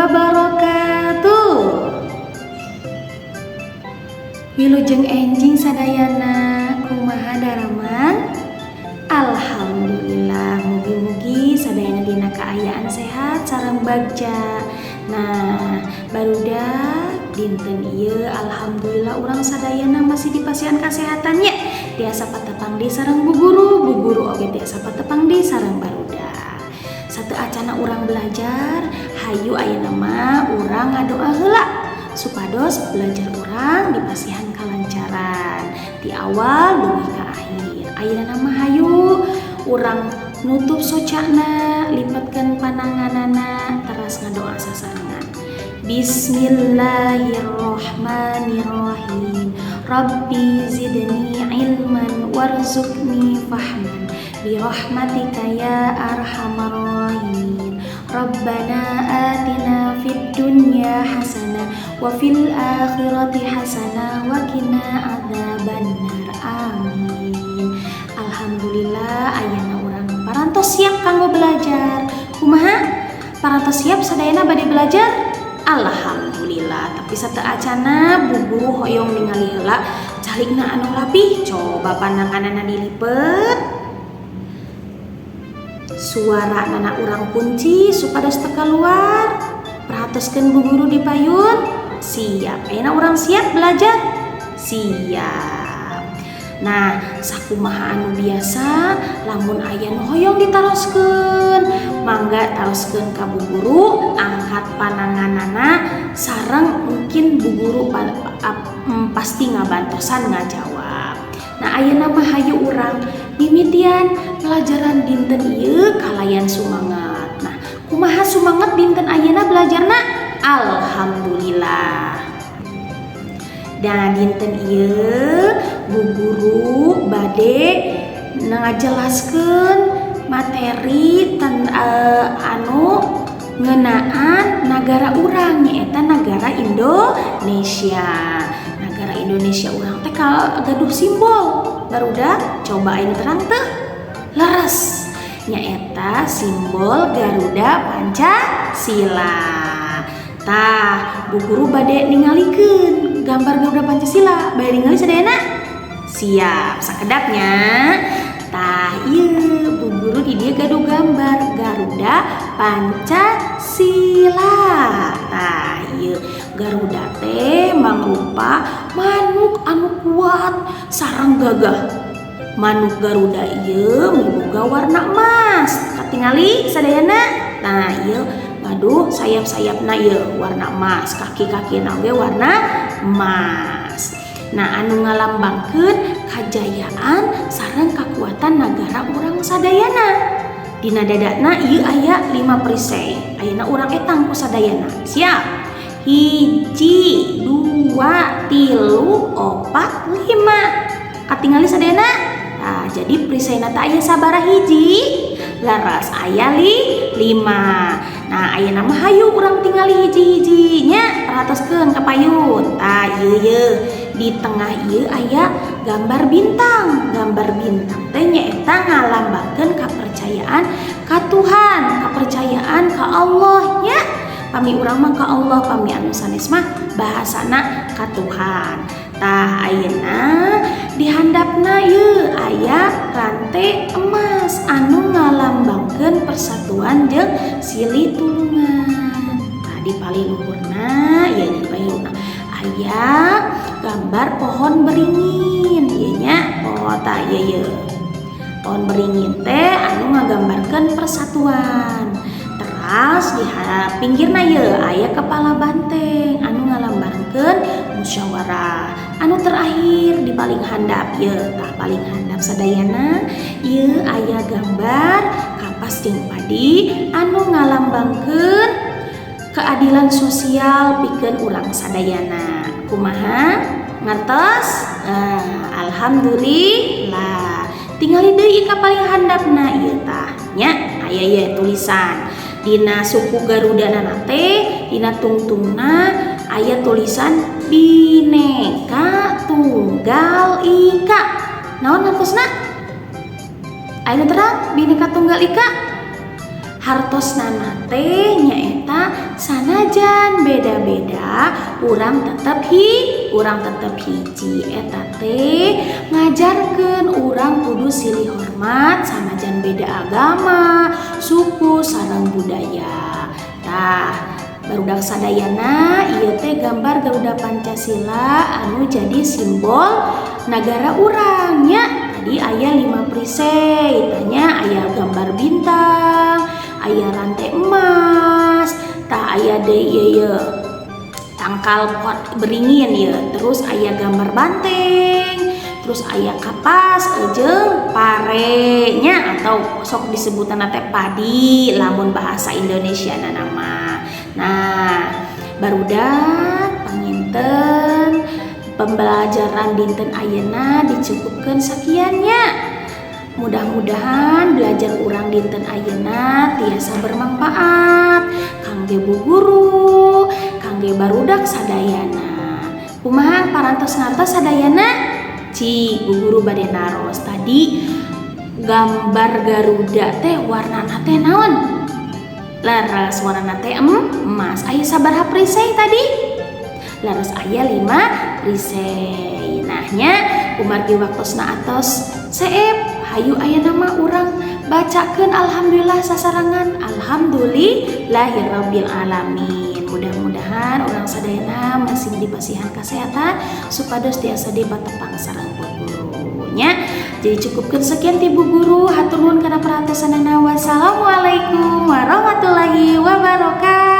Wabarakatuh. Wilujeng enjing sadayana, kumaha daramang? Alhamdulillah, mugi-mugi sadayana dina kaayaan sehat sareng bagja. Nah, barudak, dinten ieu alhamdulillah urang sadayana masih dipasihan kasehatan nya, tiasa patepang deui sareng bu guru, bu guru oge tiasa patepang deui sareng barudak. Sateuacana urang belajar, hayu ayeuna mah urang ngadoa heula supados belajar urang dipasihan kalancaran di awal dugi ka akhir. Ayeuna mah hayu urang nutup socana, lipatkeun pananganana, teras ngadoa sasarengan. Bismillahirrahmanirrahim. Rabbi zidni ilman warzuqni fahman birahmatika ya arhamar rahimin. Rabbana atina fid dunya hasanah wa fil akhirati hasanah wa qina adzabannar. Amin. Alhamdulillah, ayeuna urang parantos siap kanggo belajar. Kumaha? Parantos siap sadayana bade belajar? Alhamdulillah, tapi sateuacana, bu guru hoyong ningali heula calikna anu rapi. Coba pananganana dilipet. Suara nana urang kunci supados teu keluar. Perhatoskeun bu guru di payun. Siap. Ayeuna urang siap belajar? Siap. Nah, sakumaha anu biasa, lamun aya nu hoyong ditaroskeun, mangga taroskeun ka bu guru, angkat pananganana sareng mungkin bu guru pasti ngabantosan ngajawab. Nah, ayeuna mah hayu urang mimitian pelajaran dinten ieu kalayan sumangat. Nah, kumaha sumangat dinten ayeuna belajarna? Alhamdulillah. Dan dinten ieu bu guru bade ngajelaskeun materi anu ngeunaan nagara urang, nyaeta nagara Indonesia. Nagara Indonesia urang teh gaduh simbol. Barudak, coba aya terang teu? Leres, nyaeta simbol Garuda Pancasila. Tah, bu guru bade ningalikeun gambar Garuda Pancasila. Bade ningali sadayana? Siap, sakedap nya. Tah, ieu bu guru di dieu gaduh gambar Garuda Pancasila. Tah, ieu Garuda teh mangrupa manuk anu kuat sareng gagah. Manuk Garuda ieu miboga warna emas. Katingali sadayana? Nah, ieu gaduh sayap-sayapna ieu warna emas, kaki-kakina oge warna emas. Nah, anu ngalambangkeun kajayaan sareng kakuatan nagara urang sadayana. Dina dadana ieu aya 5 perisai. Ayeuna urang etang ku sadayana. Siap? Hiji, dua, tilu, opat, lima. Katingali sadayana? Nah, jadi perisai teh aya sabaraha hiji? Leres, aya lima. Nah, ayeuna mah hayu urang tingali hiji-hiji nya, perhatoskeun ka payun. Tah, ieu ye di tengah ieu aya gambar bintang. Gambar bintang teh nyaeta ngalambangkeun kapercayaan ka Tuhan, kapercayaan ka Allah nya. Pami urang mah ka Allah, pami anu sanes mah bahasana ka Tuhan. Tah, ayeuna di handapna ieu aya rante emas anu ngalambangkeun persatuan jeung silih tulungan. Tah, di palih luhurna ieu, di palih luhurna aya gambar pohon beringin ieu nya. Oh, tah ieu ye pohon beringin teh anu ngagambarkeun persatuan. Teras di pinggirna ieu aya kepala banteng anu ngalambarkeun musyawarah. Anu terakhir di paling handap ieu, tah, paling handap sadayana ieu aya gambar kapas jeung padi anu ngalambangkeun keadilan sosial pikeun urang sadayana. Kumaha, ngartos? Ah, alhamdulillah. Tingali deui ka paling handapna ieu, tah nya, aya ieu tulisan dina suku Garuda teh, dina tungtungna aya tulisan Bineka Tunggal Ika. Naon hartosna? Aya terang Bineka Tunggal Ika? Hartosna teh nyaeta sanajan beda-beda, urang tetep hiji. Eta teh ngajarkeun urang kudu silih hormat sanajan beda agama, suku, sareng budaya. Tah, barudak sadayana, ieu teh gambar Garuda Pancasila anu jadi simbol nagara urang nya. Tadi aya 5 perisai tanya, aya gambar bintang, aya rantai emas, tah aya deui ieu ye tangkal pot beringin ya, terus aya gambar banteng, terus aya kapas jeung pare nya, atau sok disebutan teh padi lamun bahasa Indonesia nama. Nah, barudak, panginten pembelajaran dinten ayeuna dicukupkan sakian nya. Mudah-mudahan belajar urang dinten ayeuna tiasa bermanfaat kangge bu guru, kangge barudak sadayana. Kumaha, parantos ngartos sadayana? Cik, bu guru bade naros, tadi gambar Garuda teh warnana teh naon? Leres, warnana teh emas. Aya sabaraha perisai tadi? Leres, aya 5 perisai. Nah nya, kumargi waktosna atos seep, hayu ayeuna mah urang bacakeun alhamdulillah sasarengan. Alhamdulillahirabbil alamin. Mudah-mudahan urang sadayana masih dipasihan kesehatan supados tiasa dipatepang sareng bu guru nya. Jadi cukupkeun sekian ti bu guru. Hatur nuhun kana perhatosanana. Wassalamualaikum warahmatullahi wabarakatuh.